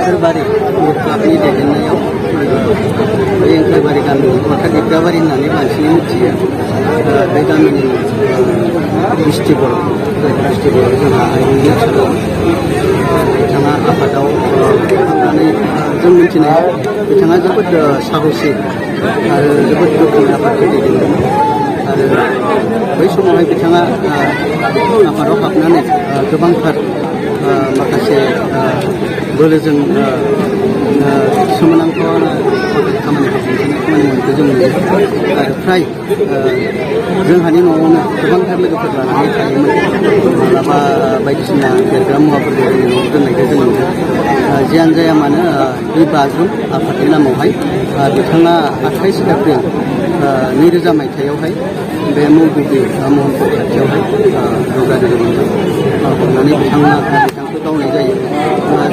एंखोरबारि क्लाबनि दैदेननायाव बे एंखोरबारि गामि अर्थात दिग्राबारि होननानै बांसिनै मिथियो बे गामिनि बिस्टि बर' जोंहा आइनि ओनसोलाव बिथाङा आफादाव हाबनानै जों मिथिनाय बिथाङा जोबोद साहसि आरो जोबोद गोख्रों आफादखौ दैदेनदोंमोन आरो बै समावहाय बिथाङा आफादाव हाबनानै गोबांथार माखासे बोलोजों सोमोनांथाव खामानिखौ जों नुयो आरो फ्राय जोंहानि न'आवनो गोबांथार लोगोफोर लानानै थायोमोन माब्लाबा बायदिसिना देरग्रा मुवाफोरखौ जोंनि न'आव दोननायखौ जों नुयो जियानो जाया मानो बे बाज्रुम आफादनि नामावहाय बिथाङा 28 एप्रिल 2000 मायथाइयावहाय बे मौगुबि महनपुर खाथियावहाय जौगादोंमोन हमनानै बिथांखौ गावनाय जायो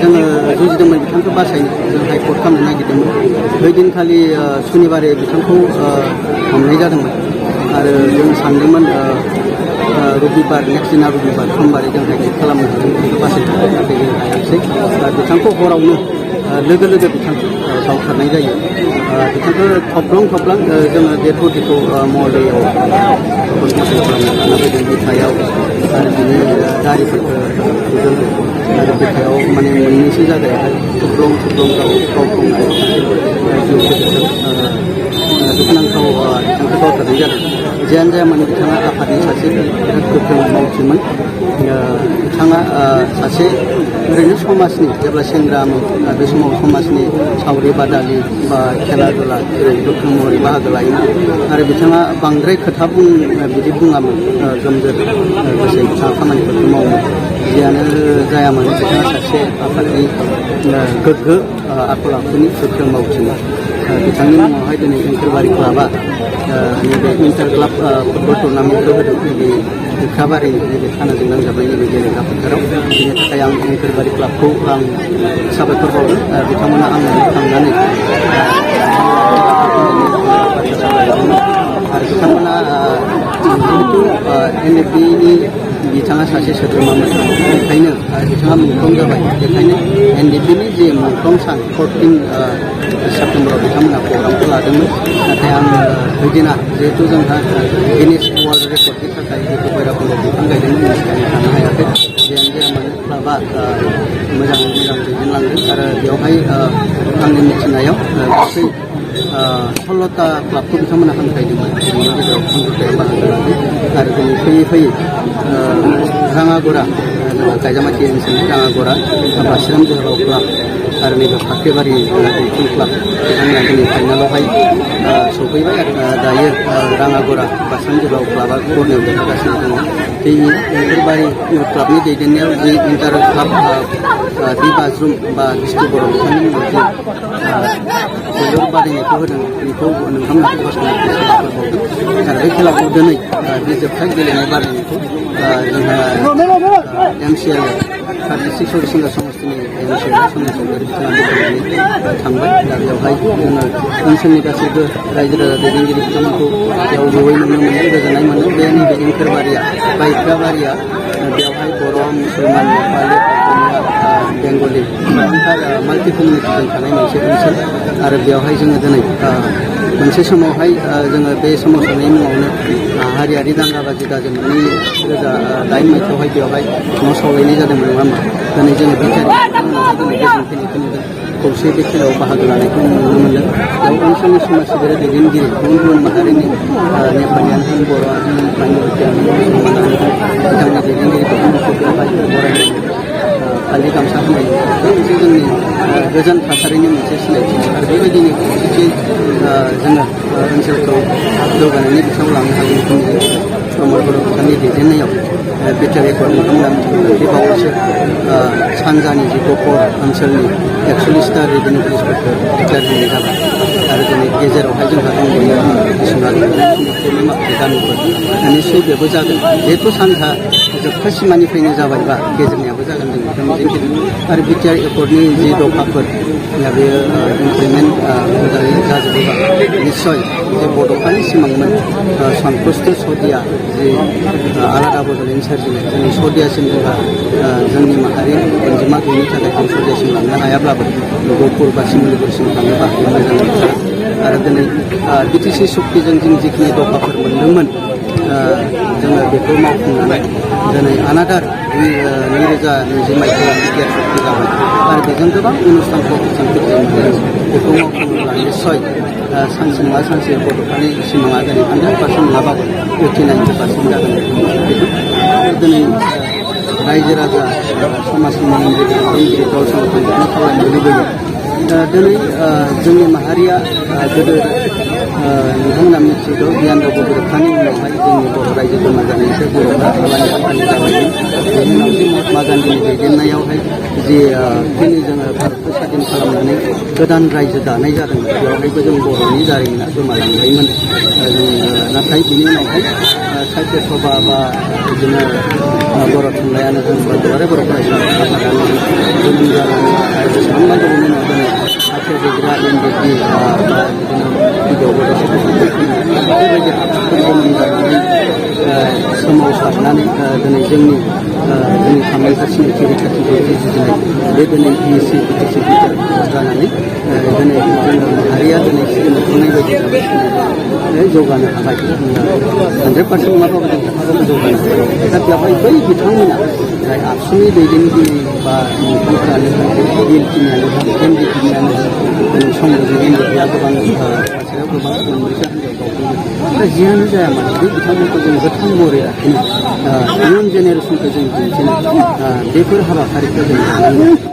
जोङो जुजिदोंमोन बिथांखौ बासायनो जों हाइकर्ट खालामनो नागिरदोंमोन बै दिनखालि सुनिबारे बिथांखौ हमनाय जादोंमोन आरो जों सानदोंमोन रबिबार नेक्स्ट दिना रबिबार समबारै जों हाइकर्ट खालामनो हागोन बिथांखौ बासायनो नाथाय जों हायासै बिथांखौ हरावनो लोगो गावथारनाय जायो बिथांखौ थब्लां जोङो डेड बडिखौ महलयाव खालामनो लाना फैदों बिखायाव आरो बिनि दारिफोरखौ आरो बिखायाव माने मोननैसो जायगायावहाय थब्लं गावनाय दुखुनांथाव बिथांखौ गावथारनाय जादों जियानो जाया मानो बिथाङा आफादनि सासे बिराद गोख्रों मावथिमोन बिथाङा सासे ओरैनो समाजनि जेब्ला सेंग्रामोन बे समाव समाजनि सावरि बादालि बा खेला दुला जेरै गोख्रों महरै बाहागो लायोमोन आरो बिथाङा बांद्राय खोथा बिदि बुङामोन गोमजोर गोसोयै बिथाङा खामानिफोरखौ मावोमोन जियानो जाया मानो बिथाङा सासे आफादनि गोग्गो आखल आखुनि गोख्रों मावथिमोन बिथांनि मुङावहाय दिनै एंखोरबारि क्लाबा नैबे इन्टार क्लाब फुटबल टुर्नामेन्टखौ होदों नैबे दिग्राबारि नैबे खानाजों नांजाबाय नैबे गेलेग्रा फोथाराव बेनि थाखाय आं एंखोरबारि क्लाबखौ आं साबायखर बावदों बिथांमोना आंनो थांनानै आरो बिथांमोना जिहेतु NFDनि बिथाङा सासे सोद्रोमामोन बेखायनो बिथाङा मुंख्लं जाबाय बेखायनो NFDनि जे मुंख्लं सान 14 सेप्तेम्बराव बिथांमोना प्रग्रामखौ लादोंमोन नाथाय आङो बैदिना जिहेतु जोंहा गिनिस वर्ल्ड रेकर्डनि थाखाय जिहेतु भैरबकुन्द बिफां गायदोंमोन मोसानो थानो हायाखै जियानो जाया मानो क्लाबा मोजाङै मोजां दैदेनलांदों आरो बेवहाय आंनि मिथिनायाव गासै 16ता क्लाबखौ बिथांमोना हांख्रायदोंमोन बेनि गेजेराव 15ताया बाहागो लादों आरो दिनै फैयै राङागरा गायजामाथि ओनसोलनि राङागरा बासिराम जोहोलाव क्लाब आरो नैबे फाख्रिबारि दैथुन क्लाब बिथांमोना दिनै फाइनालावहाय सफैबाय आरो दायो राङागरा बासिराम जोहोलाव क्लाबा बर्नियाव देरहागासिनो दङ बे एंखोरबारि क्लाबनि दैदेननायाव जि इन्टार क्लाब दै बाज्रुम बा बिस्टि बर' बिथांनि मुङाव जि जोलुर बादायनायखौ होदों बेखौ नोंथांमोनखौ बास्नायनो साबायखर बावदों आरो बे खेलाखौ दिनै बे जोबथा गेलेनाय बादायनायखौ जोंहा MCL 36 हरिसिंगा समष्टिनि MCL सन्देशगरि बिथाङा थांबाय दा बेवहाय जोङो ओनसोलनि गासैबो रायजो राजा दैदेनगिरि बिथांमोनखौ बेयाव जयै नुनो मोनो गोजोननाय मोनो बे नैबे एंखोरबारिया बा दिग्राबारिया बेवहाय बर' मुसलमान नेपालि बेंगलि गोबांथार माल्टि कमिउनिटिजों थानाय मोनसे ओनसोल आरो बेवहाय जोङो दिनै मोनसे समावहाय जोङो बे सोमावसारनायनि मुङावनो हारियारि दाङाबाजि गाज्रि 2009 मायथाइयावहाय बेवहाय न' सावलायनाय जादोंमोन नङा होमबा दिनै जोङो बे उनावहाय दिनै गोजोन फैनायखौ नुदों खौसे बे खेलायाव बाहागो लानायखौ नुनो मोनदों बेयाव ओनसोलनि समाज सिबियारि दैदेनगिरि गुबुन माहारिनि नेपालियानो होन बर'आनो होन माइन'रिटियानो होन मुसलमानानो होन बिथांनि दैदेनगिरिफोरखौ बेवहाय बरायनाय फालि गामसा होनाय बे मोनसे जोंनि गोजोन थासारिनि मोनसे सिनायथि आरो बेबायदिनो खौसेथि जोङो ओनसोलखौ जौगानायनि बिथिङाव लांनो हागोनखौ नुयो प्रमद बर' बिथांनि दैदेननायाव बिटिआर रेकर्ड नोंथांमोना बे बावैसो सानजानि जि गफर ओनसोलनि 41ता रेभिनिउ पुलिसफोरखौ डिक्लेयार होनाय जाबाय आरो दिनै गेजेरावहाय जोंहा दंबायो बिसनाथनि माखासे गामिफोर निस्सय बेबो जागोन जिहेतु सानजा जोबथा सिमानिफ्रायनो जाबायबा गेजेरनियाबो जागोन जों बेखौ मिजिंथिदों आरो बिटिआर रेकर्डनि जि दफाफोर दा बेयो इमप्लिमेन्ट मोजाङै जाजोबोबा निस्सय जे बड'फानि सिमांमोन सन्तुष्ट सदिया जे आलादा बड'लेण्ड सोरजिनाय जोंनि सदियासिम जोंहा जोंनि माहारि अनजिमा गैयिनि थाखाय जों सदियासिम लांनो हायाब्लाबो गहपुर बा सिमलिगुरिसिम थाङोबा मोजां जागोन आरो दिनै बिटिसि सुक्तिजों जों जिखिनि दफाफोर मोनदोंमोन जोङो बेखौ मावफुंनानै दिनै आनागार 2020 मायथाइयाव बिटिआर सुक्ति जाबाय आरो बेजों गोबां अनुष्ठान प्रतिष्ठानफोर जों मोनदों बेखौ मावफुङोब्ला निस्सय सानसे नङा सानसे बड'फानि सिमाङा दिनै 100% नङाबाबो 80-90% जागोन दिनै रायजो राजा समाजनि बेंगिरि दल संगठनफोरखौ खावलायनो लुबैयो दिनै जोंनि माहारिया गोदो नोंथांमोना मिथिगौ गियानदाव बड'फानि उनावहाय जोंनि बर' रायजो जमा जानायनिफ्राय बर'फ्रा खामानि खामानि जाबायमोन बेनि उनाव जे महात्मा गान्धीनि दैदेननायावहाय जे दिनै जोङो भारतखौ स्वाधीन खालामनानै गोदान रायजो दानाय जादोंमोन बेवहायबो जों बर'नि जारिमिना गोमालांबायमोन जों नाथाय बिनि उनावहाय साहित्य सभा बा बिदिनो बर' थुनलाइयानो होन बा दुलाराय बर' फरायसालि आफादानो जोनोम जानानै बेसेबांबा गोबावनि उनाव दिनै साख्रि गैग्रा एनडिपि बा बिदिनो गिबियाव बड'सा बेफोरबायदि आफादफोर जोनोम जानानै सोमावसारनानै दिनै जोंनि थामहिनबा सिनायथि रैखाथिखौ जुजिनाय बे दिनै बिटिसि बिटिआर जानानै दिनै जोंनि माहारिया दिनै सिगांनाय बायदि जाबाय जौगानो हाबाय 100% नङाबाबो जों थाखाजों जौगानो हाबाय दा बेवहाय बै बिथांमोना जाय आबसुनि दैदेनगिरि बा मुंख्लंफोरानो बिएलटिनियानो एनडिपिनियानो दिनै संघजों एनडिपिआ गोबां सासेयाव गोबां मोनब्रैसो हान्जायाव गावदोंमोन दा जियानो जाया मानो बे बिथांमोनखौ जों गोथां महरै लाखिनो इयुन जेनेरेसनखौ जों दिन्थिनो बेफोर हाबाफारिखौ जों लानांगौ